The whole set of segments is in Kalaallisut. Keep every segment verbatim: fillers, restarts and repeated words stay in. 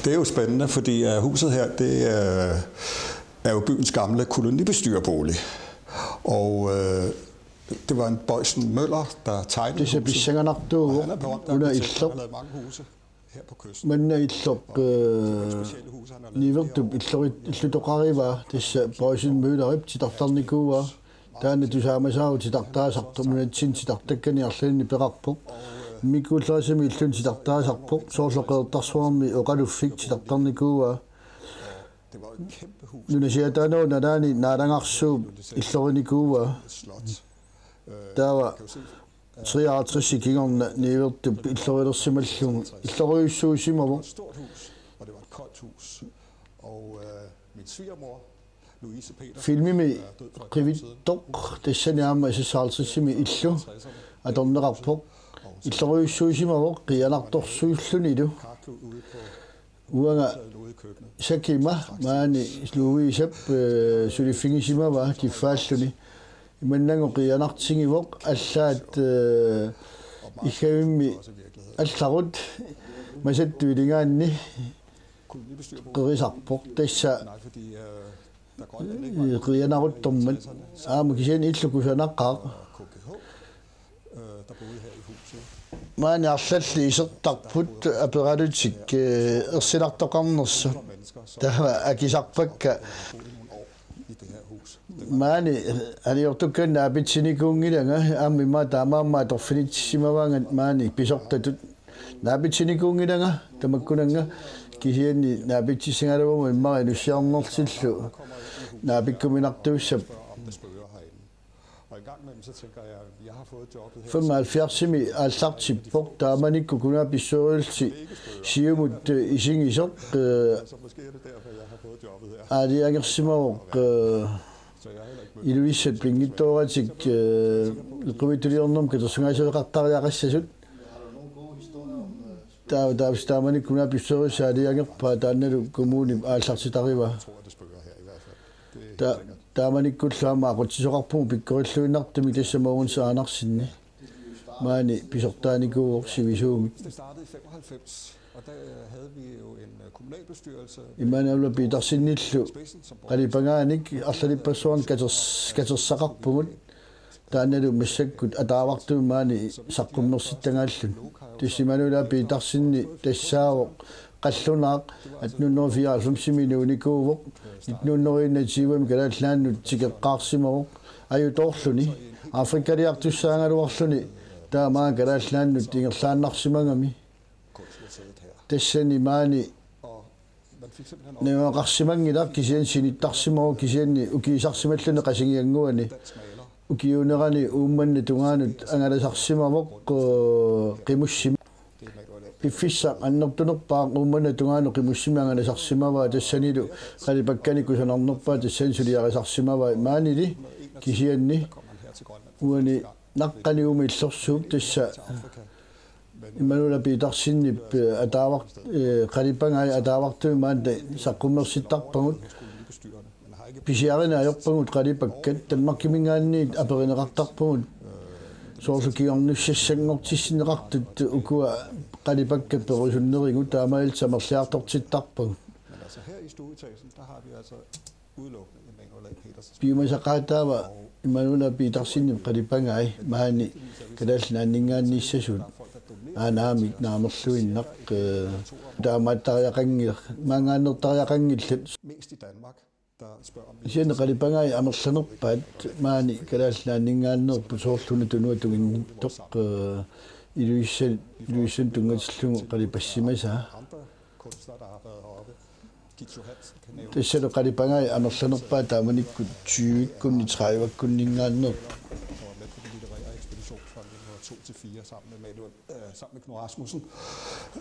Det er jo spændende, fordi øh, huset her, det øh, er jo byens gamle kolonibestyrerbolig. Og øh, det var en Boysen Møller, der tegnede huset. Tassa pissanganartuuvoq. Og han er berømt af at fortælle, at han har lavet mange huse her på kysten. Manna illoq, øh, Nivertup illori-, illutoqarivaa, tassa Boysen Møllerip titartarnikuuaa. Taanna tusaamasaavoq titartaasartoq, nunatsinni titartakkani arlalinni peqarpoq. Immikkuullarissamik illuni titartaasarpoq, soorlu Qeqertarsuarmi oqaluffik titartarnikuuaa. Nunasiaataanerup nalaani Naalagarsuup illorinikuuaa. Taava treoghalvtreds kingorna Nivertup illorilersimallugu illorujussuusimavoq. Filmimi Qivittoq, tassani aamma S S halvtredsimi illu atorneqarpoq. Illorujussuusimavoq qiianartorsuullunilu. Uanga sakima maani Louisep, øh, suliffigisimavaa kiffaalluni. Imannagu qiianartigivoq allaat, øh, iggavimmi allarut masattuiligaanni qerisarpoq. Tassa, øh, qiianaruttormat. Aamma kisianni illu kusanaqaaq. Maani arlallit isertarput aperalutik, øh, ersinartoqarnersut. Taava akisarpakka. Maani aliortukkanik naapitsinikuunngilanga, aamma immaqa taamaammat atorfinitissimavaannga maani pisortatut. Naapitsinikuunngilanga tamakkunannga, kisianni naapitsissagaluaruma immaqa inussiarnertillu naapikkuminartuussap. Femoghalvfjerdsimi aallartippoq, taamanikkut kommunalbestyrelse Siumut, øh, isigisoq, øh, aalajangersimavoq, øh, Ilulissat pinngitsooratik, øh, eqqumiitsuliornermut katersugaasiveqartariaqassasut. Taava, taava taamani kommunalbestyrelse aalajangerpaa, taannalu kommunip aallartitarivaa. Ta-, taamanikkullu aamma aqutsisoqarpugut pikkorilluinnartumik, tassa Mogens Andersenip maani pisortaanikuuvoq sivisuumik. Det startede i femoghalvfems, og der øh, havde vi jo en øh, kommunalbestyrelse. Immanuel Petersenillu qalipagaanik arlalippassuarnik katers-, katersaqarpugut. Taannalu massakkut ataavartumik maani saqqummersittagaalluni. Tassa Immanuel Petersen tassaavoq qallunaaq, atten hundrede fireoghalvfemsimi nuunikuuvoq, nitten hundrede enogtyvemi Kalaallit Nunaannut tikeqqaarsimavoq, ajutoorluni Afrikaliartussaagaluarluni, taava Kalaallit Nunaannut ingerlaannarsimagami. Tassani maani najugaqarsimanngilaq, kisianni sinittarsimavoq, kisianni ukiisarsimalluni Qasigiannguani. Ukiuunerani Uummannap tungaanut angalasarsimavoq, øh, qimussimik. Piffissaq annertunerpaaq Uummannap tungaanut qimussimik angalasarsimavaa, tassanilu qalipakkanik kusanarnerpaaq tassani suliarisarsimavai maanili, kisianni uani naqqani uuma illorsuup tassa Immanuel Petersenip, øh, ataavar-, øh, qalipagai ataavartumik maani saqqummersittarpagut. Pisiarineq ajorpagut qalipakkat, Danmarkiminngaanniit aperineqartarpugut. Soorlu kingornussassanngortissinneqartut ukua qalipakkat perusunnerigut, taamaalillutik amerliartortittarpagut. Men altså her i stueetagen, der har vi altså udelukkende Immanuel A. Petersen. Piumasaqaataava Immanuel Petersenip qalipagai maani Kalaallit Nunaanninngaanniissasuut, aana aamma naamerluinnaq, øh, taamaattariaqanngillat, maanngaanneertariaqanngillat. Mest i Danmark, der spørger om. Kisianni qalipagai amerlanerpaat maani Kalaallit Nunaanninngaanneerput, soorlu una tunuata tunginnittoq, øh, Ilulissa-, Ilulissani tunngatillugu qalipassimasaa. Andre kunstnere, der har været heroppe. Tassalu qalipagai amerlanerpaat taamanikkut tyvikkunni tredivekkunninngaanneerput. Var med på den litterære ekspedition fra nitten hundrede og to til fire sammen med Manuel, øh, sammen med Knud Rasmussen.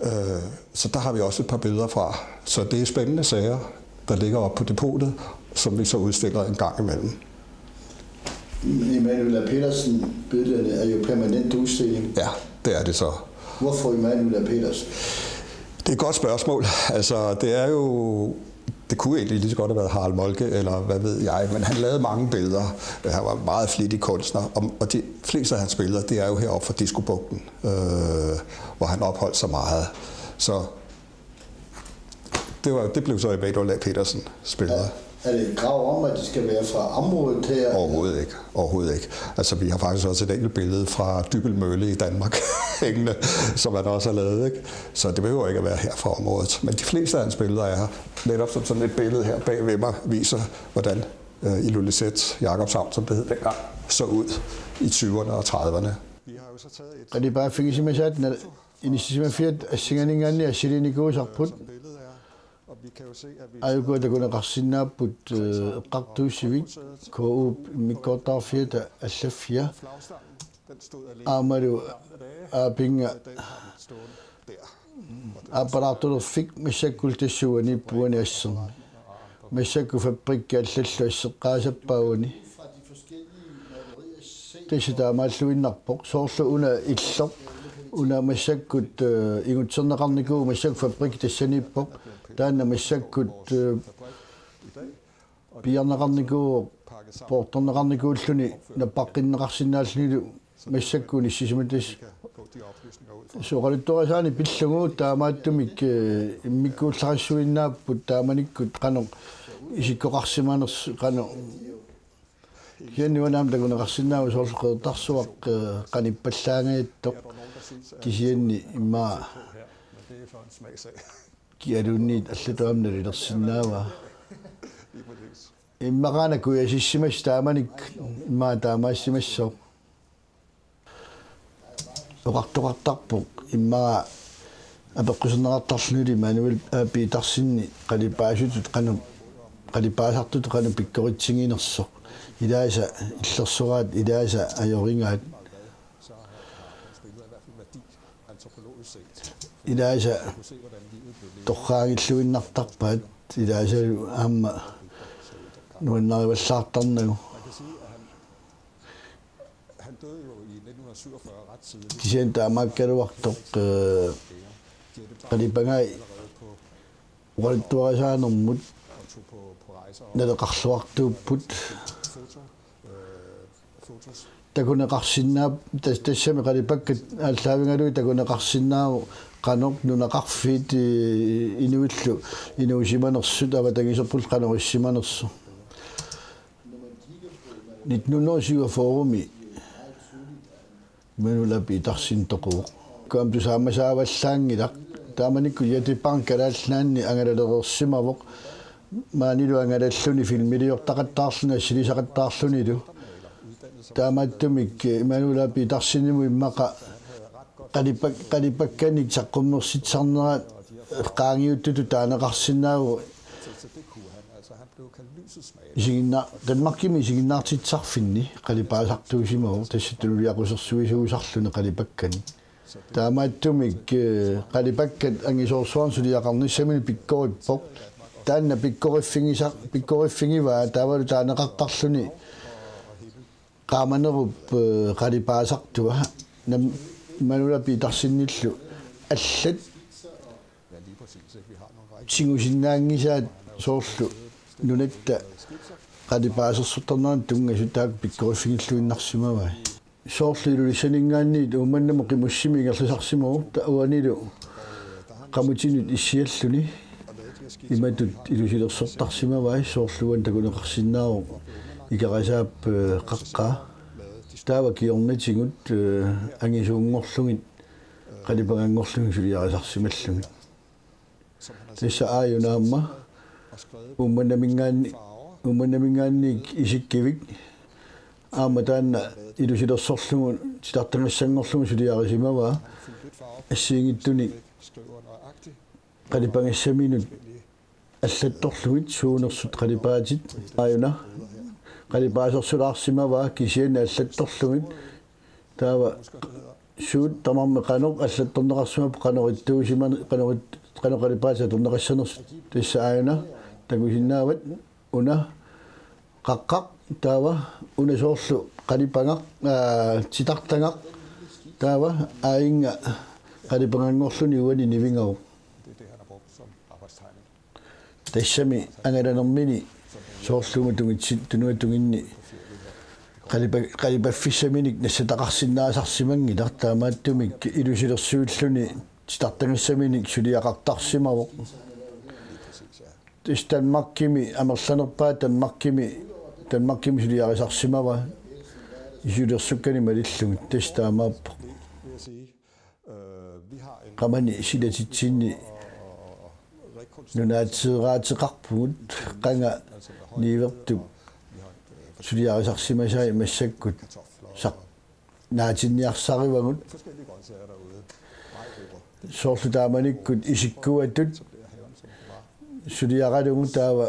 Øh, så der har vi også et par billeder fra. Så det er spændende sager, der ligger oppe på depotet, som vi så udstiller en gang imellem. Immanuel Petersen, billederne er jo permanent udstilling. Ja, det er det så. Hvorfor Immanuel Petersen? Det er et godt spørgsmål. Altså, det er jo, det kunne egentlig lige så godt have været Harald Moltke, eller hvad ved jeg, men han lavede mange billeder. Han var en meget flittig kunstner, og, og de fleste af hans billeder, det er jo heroppe fra Diskobugten, øh, hvor han opholdt sig meget. Så Det, var, det blev så Emanuel A. Petersen spillet. Er det et krav om, at det skal være fra området her? Overhovedet ikke. Overhovedet ikke. Altså, vi har faktisk også et enkelt billede fra Dybbøl Mølle i Danmark, hængende, som man også har lavet. Ikke? Så det behøver ikke at være her fra området. Men de fleste af hans billeder er netop som sådan et billede her bag ved mig, viser, hvordan øh, Ilulissat Jakobshavn, som det hed dengang, så ud i tyverne og trediverne. Vi har jo så taget et Qalipaaffigisimasuat inissisimafiat assinganingaanni assiliinikuusarput. Aajuku takuneqarsinnaapput eqqartuussivik K U-p immikkoortorfiata allaffia aammalu aapinnga aappalaartulerfik massakkut tassuani puani asserni. Massakkut fabrikki allallu asseqqaasappaa uani. Tassa taamaalluinnarpoq soorlu una illoq una massakkut ingutserneqarnikuuvoq massakkut fabrikki tassaniippoq taanna massakkut piiarneqarnikuuvoq poortorneqarnikuulluni nappaqqinneqarsinnaallunilu massakkut inissisimatas soqalittuarisaani pillugu taamaattumik immikkuullarissuinnaapput taamanikkut qanoq isikkoqarsimanersoq qanoq Kisianni uanga aamma takuneqarsinnaavoq soorlu Qeqertarsuaq qanippallaangajattoq kisianni immaqa kialuunniit allatut aamma nalilersinnaavaa. Immaqaana kujasissimasut taamanikkut immaqa taamaassimassooq. Oqartoqartarpoq immaqa apeqquserneqartarlunilu Emanuel Petersenip qalipaasutut qanoq qalipaasartutut qanoq pikkoritsiginersoq ilaasa illersoraat ilaasa ajorigaat ilaasa torraagilluinnartarpaat ilaasa aamma nuannarivallaartarnagu. Kisianni taamaakkaluartoq qalipagai oqaluttuarisaanermut naleqarluartuupput. Takuneqarsinnaap tassami qalipakkat aallaavigalugit takuneqarsinnaavoq qanoq nunaqarfiit inuillu inuusimanersut avatangiiserpullu qanoq issimanersoq. Nitten hundrede og syvogfyrre-mi Emanuel Petersen toquvoq. Kuam tusaamasaavallaanngilaq. Taamanikkut Jette Bang Kalaallit Nunaanni angalalereersimavoq. Maanilu angalalluni filmiliortaqattaarluni assilisaqattaarlunilu. Taamaattumik Emanuel Petersenimut immaqa qalipak qalipakkanik saqqummersitsisarnerat qaangiuttutut taaneqarsinnaavoq. Isiginna Danmarkimi isiginnaartitsisarfinni qalipaasartuusimavoq tassa tunuliaqusersuisuusarluni qalipakkanik. Taamaattumik qalipakkat angisoorsuarnik suliaqarnissaminut pikkorippoq. Taanna pikkoriffigisa pikkoriffigivaa taavalu taaneqartarluni qaamanerup qalipaasartua nam Emanuel Petersenillu allat tigusinnaanngisaat soorlu nunatta qalipaasersortarneranut tunngasut taakku pikkoriffigilluinnarsimavai. Soorlu Ilulissaninngaanniit Uummannamut qimussimik ingerlasarsimavoq uanilu qamutinut issialluni imatut ilusilersortarsimavai soorlu uani takuneqarsinnaavoq Ikerasaap qaqqaa taava kingornatigut angisuunngorlugit qalipanganngorlugit suliarisarsimallugit. Tassa aajuna aamma Uummannaminngaanniit Uummannaminngaanniit isikkivik aamma taanna ilusilersorlugu titartagassanngorlugu suliarisimavaa assigiinngitsunik qalipagassaminut allattorlugit suunersut qalipaatit aajuna qalipaasersulaarsimavaa kisianni allattorlugit taava suut tamarmik qanoq allattorneqarsimappat qanoq ittuusiman qanoq qanoq qalipaatit atorneqassanersut tassa aajuna takusinnaavat una qaqqaq taava una soorlu qalipagaq titartagaq taava aajinnga qalipaganngorluni uani nivigavoq. Tassami angalanermini soorluummut tungitsi tunuatunginni qalipa qalipaffissaminik nassataqarsinnaasarsimanngilaq taamaattumik ilusilersuilluni titartagassaminik suliaqartarsimavoq. Tassa Danmarkimi amerlanerpaat Danmarkimi, Danmarkimi suliarisarsimavaa issiulersukkanik malillugit, tassa taamaappoq. Qamani silatitsinni nunaateeraateqarpugut, qanga Niuertup suliarisarsimasai massakkut saq naatinniarsarivagut. Soorlu taamanikkut isikkuatut suliaralugu taava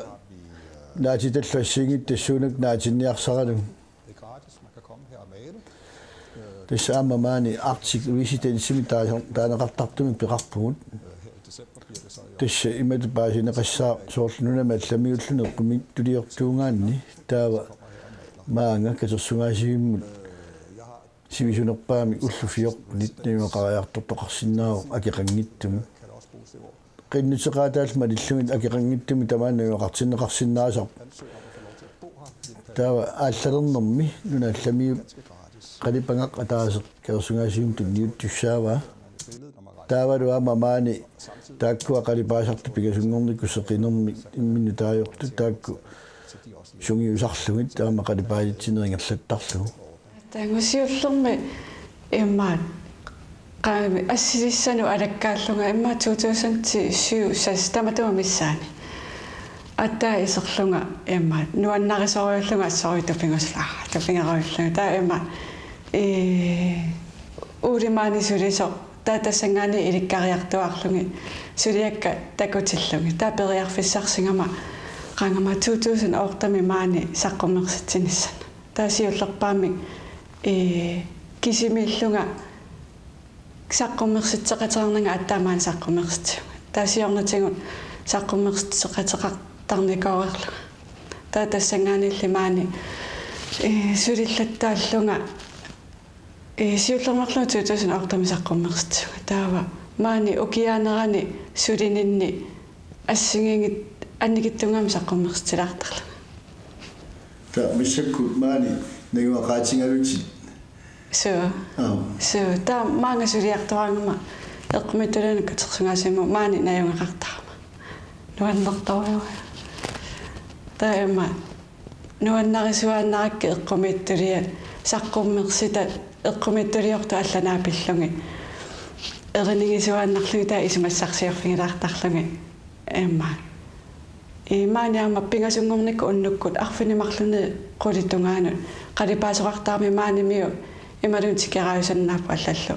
naatitallu assigiinngitsut tassuunakkut naatinniarsaralugu. Tassa aamma maani Arctic Residencemi taasa-, taaneqartartumik peqarpugut. Tassa imatut paasineqassaaq soorlu nunami allamiulluni eqqumiitsuliortuugaanni taava maanga katersugaasivimmut sivisunerpaamik ullut fjortenit najugaqariartortoqarsinnaavoq akeqanngitsumik. Qinnuteqaataallu malillugit akeqanngitsumik tamaani najugaqartinneqarsinnaasarpoq. Taava aallalernermi nunat allamiut qalipagaq ataaseq katersugaasivimmut tunniuttussaavaa. Taavalu aamma maani taakkua qalipaasartut pingasunngornikkut seqinermik imminnut taajortut taakku sungiusarlugit aamma qalipaajitsineq ingerlattarlugu. Taanna siullermik immaqa qaami assilissanut alakkaallunga immaqa to tusind syv seks tamatuma missaani. Aatsaat iserlunga immaqa nuannarisorujullunga assorujuk tupiguslaa, tupigerujullunga. Taava immaqa, ee, Ole maani sulisoq, taava tassanngaanniit ilikkariartuaarlugit suliakka takutillugit. Taava periarfissarsigama qangami to tusind ottemi maani saqqummersitsinissannut. Taava siullerpaamik, ee, kisimiillunga saqqummersitseqateqarnanga aatsaat maani saqqummersitsivunga. Taava siornatigut saqqummersitseqateqartarnikuulerlunga. Taava tassanngaanniilli maani, ee, sulillattaallunga, ee, siullermeerlunga to tusind ottemi saqqummersitsivunga. Taava maani ukiaanerani sulininni assigiinngitsut annikitsunnguamik saqqummersitsilaartarlunga. Taava massakkut maani najugaqaatigalutit. Suu. Aap. Suu. Taava maanga suliartoraangama eqqumiitsulianik katersugaasivimmut maani najugaqartarama. Nuannertorujuuvoq. Taava immaqa nuannarisuaannarakkit eqqumiitsuliat saqqummersitat eqqumiitsuliortut allanut aapillugit. Erinigisuaannarlugit taava isumassarsiorfigilaartarlugit. Immaqa. Ee, maani aamma pingasunngornikkut unnukkut arfineq-marlunut qulit tungaanut qalipaasoqartarami maanimiut imaluunniit tikeraajusannaapput allallu.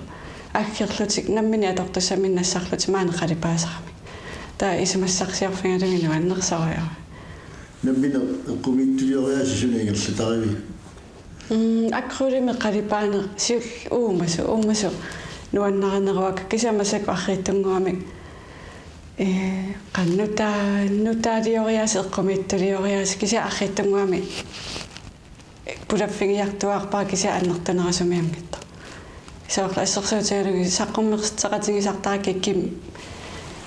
Aggerlutik nammineq atortussaminnik nassarlutik maani qalipaasaramik. Taava isumassarsiorfigalugit nuannersorujuuvoq. Nammineq eqqumiitsulioriaaseq suna ingerlatariviuk? Mm, akrylimi qalipaaneq siulleq uumasoq, uumasoq nuannarineruakka kisianni massakkut arriitsunnguamik, ee, qanoq nutaa-, nutaalioriaaseq eqqumiitsulioriaaseq kisianni arriitsunnguamik pulaffigiartuaarpara kisianni annertunerusumik anngitsoq. Soorlu assersuutigalugu saqqummersitseqatigisartarakkit kim-,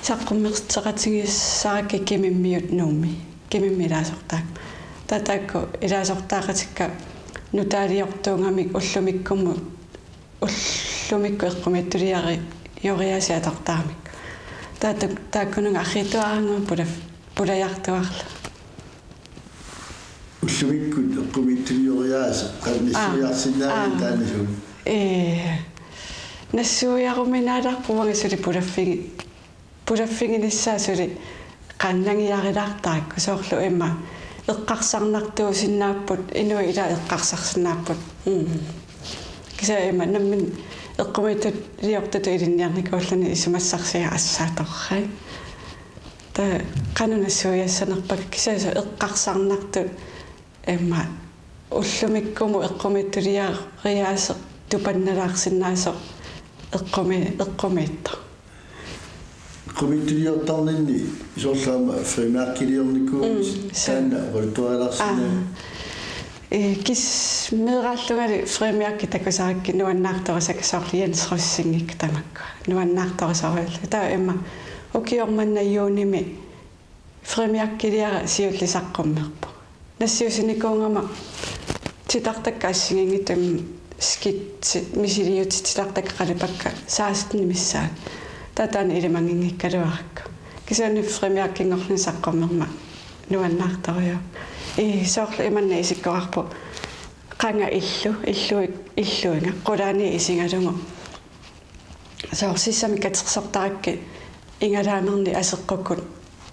saqqummersitseqatigisarakkit kimimmiut Nuummi, kimimmi ilaasortaakka. Taava taakku ilaasortaaqatikka nutaaliortuugamik ullumikkumut, ullumikkut eqqumiitsuliari-, -ioriaaseq atortaramikku. Taava taak-, taakkununnga arriitsuaraangama pula-, pulajartuaarlunga. Ullumikkut eqqumiitsulioriaaseq qanoq nassuiarsinnaaviuk taanna suli? Ee, nassuiaruminaalaarpoq uanga suli pulaffigi-, pulaffiginissaa suli qanoq nangiarilaartarakku soorlu immaqa eqqarsarnartuusinnaapput, inuit ilaat eqqarsarsinnaapput. Mm. Kisianni immaqa nammineq eqqumiitsuliortutut ilinniarnikuulluni isumassarsiaq assaatorrai. Taava qanoq nassuiassanerpakka kisianni soorlu eqqarsarnartut immaqa ullumikkumut eqqumiitsulioriaaseq tupannalaarsinnaasoq eqqumi-, eqqumiitsoq. Eqqumiitsuliortarninni soorlu aamma frimærkiliornikuuvutit. Mm, suu. Taanna oqaluttuarilaarsinnaaviuk? Aa. Ee, kis-, meeraallungali frimærkit takusarakkit nuannaartorisakka soorlu Jens Rosingit tamakkua. Nuannaartorisorujuullugit. Taava immaqa ukioq manna juunimi frimærkiliara siulleq saqqummerpoq. Nassiussinikuugama titartakka assigiinngitsut skitsit misiliutit titartakka qalipakka seksten missaat. Taava taanna ilimannginngikkaluarakku. Kisianni frimærkinngorluni saqqummermat nuannaartorujuuvoq. Ii, soorlu imanna isikkoqarpoq qanga illu, illu, illuinnaq, qulaaniit isigalugu. Soorlu sissamik katersortarakkit igalaanerni aseqqukkut,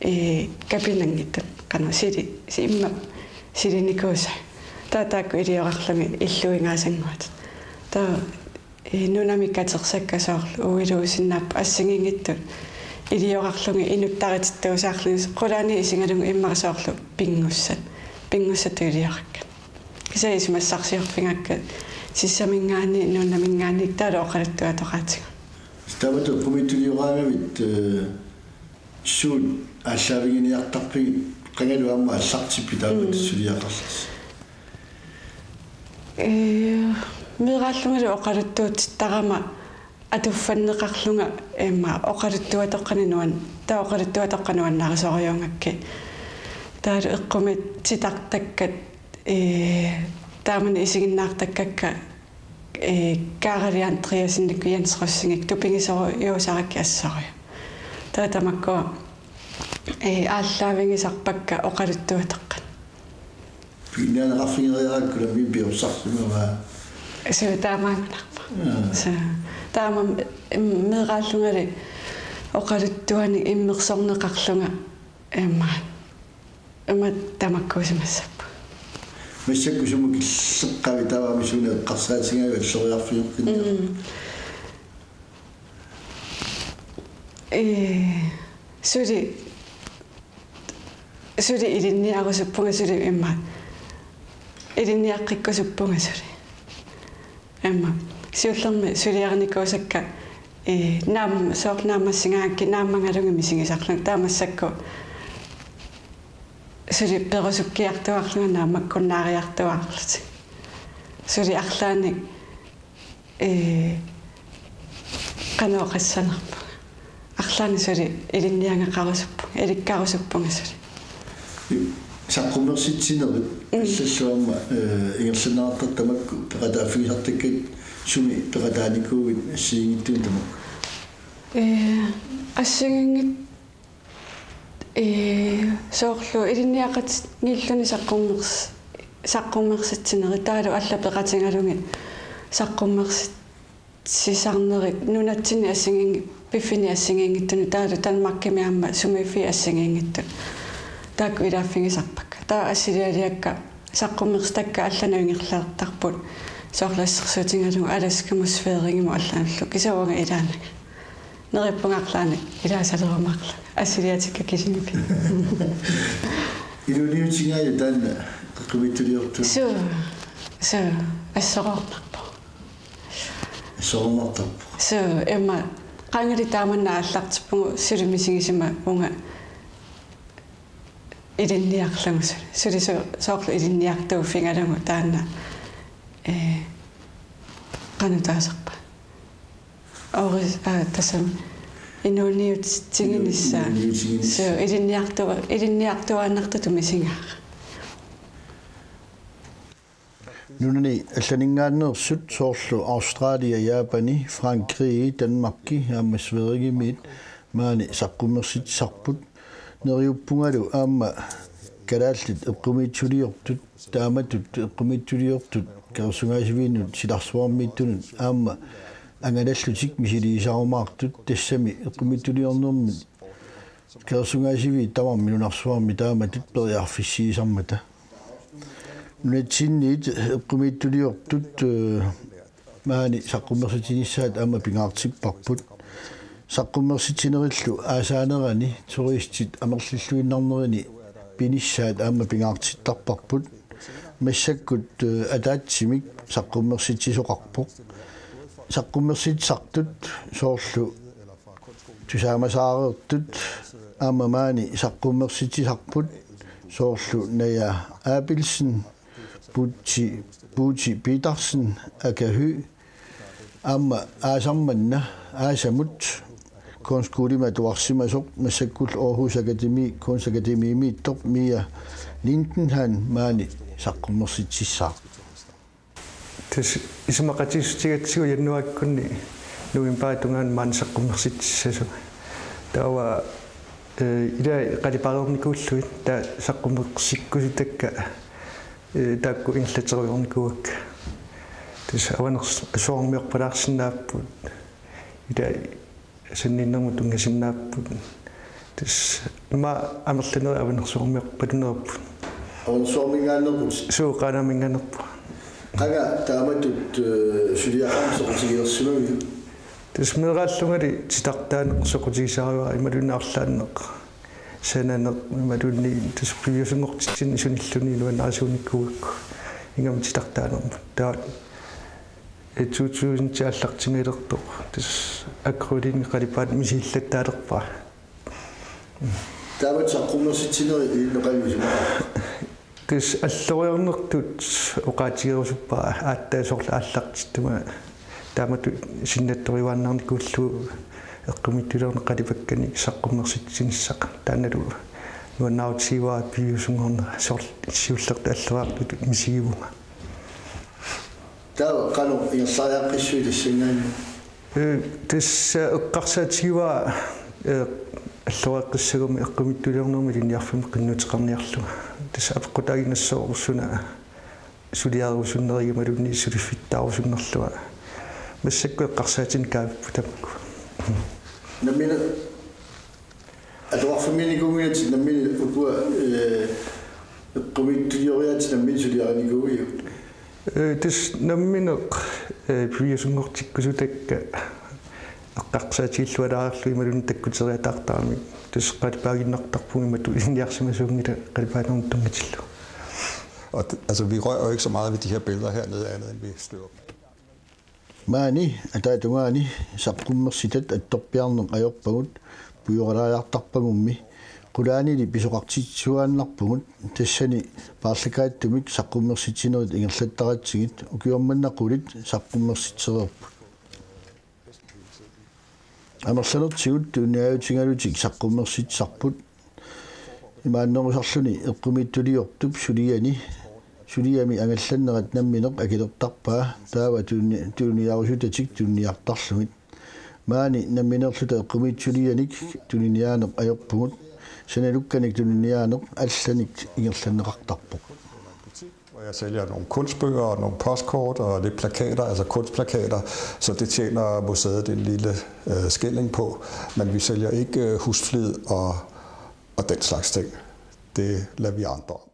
ii, kapinanngitsut. Qanoq sili, si-, immaqa silinikuusai. Taava taakku iliorarlugit illuingaasannguatit. Taava ii, nunamik katersakka soorlu uiluusinnaapput assigiinngitsut iliorarlugit inuttartittuusaarlugit qulaaniit isigalugu immaqa soorlu pinngussat. Pinngussat iliorarput. Kisianni isumassarsiorfigakka sissaminngaanniit nunaminngaanniit taavalu oqaluttuatoqaatigut. Taamatut eqqumiitsulioraangavit, eh, suut aallaaviginiartarpigit qangalu aamma aallartippit taamatut Mm. suliaqarlutit? Ee, meeraallungalu oqaluttuutittarama atuffanneqarlunga immaqa oqaluttuatoqqanik nuan-, taava oqaluttuatoqqanik nuannarisorujuugakkit. Taavalu eqqumiitsitartakkat, ee, taamani isiginnaartakkakka, ee, Karali Andreassenip Jens Rosingip tupigisorujuusarakkit assorujuk. Taava tamakkua, ee, aallaavigisarpakka oqaluttuatoqqat. Piginnaaneqarfigeriarakku nammineq piorsarsimavaa. Suu taamaannarpoq. Jaa. Suu. Taama im-, meeraallungali oqaluttuanik immersorneqarlunga immaqa. Ima tamakkuusimassapput. Massakkut sumut killeqavi taava aamma suuneq eqqarsaatigaajuk alloriarfigeqqinniarlugu? Mm. Ee, suli, suli ilinniarusuppunga suli immaqa. Ilinniaqqikkusuppunga suli. Aamma siullermik suliarinikuusakka, ee, naam-, soorlu naammassigaangakkit naammagalugit misigisarlunga taava massakkut suli perusukkiartuaarlunga naammakkunnaariartuaarlutik. Suli arlaannik, ee, qanoq oqassanerpunga. Arlaannik suli ilinniagaqarusuppunga, ilikkarusuppunga suli. Saqqummersitsinerit Mm. allallu aamma, eh, ingerlanneqartartut tamakku peqataaffigisartakkatit sumi peqataanikuuit assigiinngitsunik tamakku? Eh, assigiinngit-, eh, soorlu ilinniaqatigiilluni saqqummers-, saqqummersitsinerit taavalu allat peqatigalugit saqqummersit-, sisarnerit nunatsinni assigiinngi-, piffinni assigiinngitsuni taavalu Danmarkimi aamma sumiiffiit assigiinngitsut. Taakku ilaaffigisarpakka. Taava assilialiakka saqqummersitakka allanut ingerlaartarput. Soorlu assersuutigalugu Alaskami Sverigemi allanullu kisianni uanga ilaananga. Neriuppunga arlaannik ilaasalerumaarlunga. Assiliatikka kisimippi. Inuuniutigaaju taanna eqqumiitsuliortut? Suu, suu, assoroornarpoq. Soorunartarpoq. Suu, immaqa qangali taamanna aallartippugut suli misigisimavunga ilinniarlugu suli. Suli su-, soorlu ilinniartuuffigalugu taanna, ee, qanoq taasarpaat. Oris-, aa, tassami inuuniutitsiginissaa. Inuuniutitsiginissaa. Suu, ilinniartua-, ilinniartuaannartutut misigaara. Nunani allaninngaanneersut soorlu Australia, Japani, Frankrigi, Danmarki aamma Sverigemiit maani saqqummersitsisarput. Neriuppungalu aamma kalaallit eqqumiitsuliortut, taamatut eqqumiitsuliortut, Kalaallit Nunaanniit silarsuarmiittunut aamma angalallutik misiliisarumaartut, tassami eqqumiitsuliornermi Kalaallit Nunaanniit tamarmik nunarsuarmi taamatut periarfissiisarmata. Nunatsinniit eqqumiitsuliortut, eh, maani saqqummersitsinissaat aamma pingaartipparput. Saqqummersitsinerillu aasaanerani turistit amerlilluinnarnerini pinissaat aamma pingaartittarparput. Massakkut, eh, ataatsimik saqqummersitsisoqarpoq. Saqqummersitsisartut soorlu tusaamasaareersut aamma maani saqqummersitsisarput soorlu Naja Abelsen, Buti, Buti Petersen, aka Høegh, aamma aasaq manna aasamut kunstskolimi atuarsimasoq massakkullu Aarhus Akademi, Kunstakademiimiittoq Mia Lindenhann maani saqqummersitsissaaq. Tassa isumaqatigiissutigatsigu januaarikkunni novembarip tungaanut maani saqqummersitsissasunga. Taava Ilai qalipareernikuullugit taava saqqummersikkusutakka taakku ingerlatereernikuuakka. Tassa avanersuarmiorpalaarsinnaapput. Ilai sanninnermut tunngasinnaapput. Tassa ima amerlanerit avanersuarmiorpalunerupput. Avanersuarminngaanneerput? Suu, Qaanaaminngaanneerput. Qanga taamatut suliaqarneq soqutigilersimaviuk? Tassa meeraallungali titartaaneq soqutigisarivara imaluunniit arlaanneq sananeq imaluunniit tassa piviusunngortitsineq sunilluunniit nuannarisuunikuugakku ingammik titartaanermut. Taava to tusind aallartinngilertoq tassa akrylini qalipaat misigillattaalerpara. Taamatut saqqummersitsinerit ilinnut qaviusumaqarpa? Tassa alloriarnertut oqaatigerusuppara aatsaat soorlu aallartittuma taamatut sinnattoriuaannarnikuullugu eqqumiitsuliorneq qalipakkanik saqqummersitsinissaq. Taannalu nuannaarutigivara piviusunngornera soorlu siullertut alloriartutut misigivunga. Taava qanoq ingerlariaqqissuit tassanngaanniit? Ee, tassa eqqarsaatigivara, ee, alloriaqqissaguma eqqumiitsuliornermi ilinniarfimmi qinnuteqarniarlunga. Tassa apeqqutaaginnassaaq suna suliarerusunneriga imaluunniit suliffittaarusunnerlunga. Massakkut eqqarsaatinik kaavippoq tamakku. Nammineq atuarfimmiinnikuunngilatit nammineq ukua, ee, eqqumiitsulioriaatit nammineq suliarinikuuiuk? Ee, tassa nammineq, ee, piviusunngortikkusutakka eqqarsaatigillualaarlugit imaluunniit takkuteriataartaramik. Tassa qalipaaginnartarpunga imatut ilinniarsimasuunngilaq qalipaanermut tunngatillugu. Og det, altså, vi rører jo ikke så meget ved de her billeder hernede, andet end vi støver dem. Maani ataatungaani saqqummersitat attorpiarneq ajorpagut puioralaariartarpagummi qulaanili pisoqartitsisuaannarpugut tassani paarlakaattumik saqqummersitsinerit ingerlattaratsigit ukioq manna qulit saqqummersitsereerput. Amerlanertigut tuniniaatigalutik saqqummersitsisarput imaannerusarluni eqqumiitsuliortup suliani suliami angallannerat nammineq akilertarpaa taava tunini-, tuniniarusutatik tuniniartarlugit. Maani nammineerluta eqqumiitsulianik tuniniaaneq ajorpugut. Sanalukkanik tuniniaaneq allanik ingerlanneqartarpoq. Hvor jeg sælger nogle kunstbøger og nogle postkort og lidt plakater, altså kunstplakater, så det tjener museet en lille, øh, skilling på. Men vi sælger ikke, øh, husflid og, og den slags ting. Det lader vi andre om.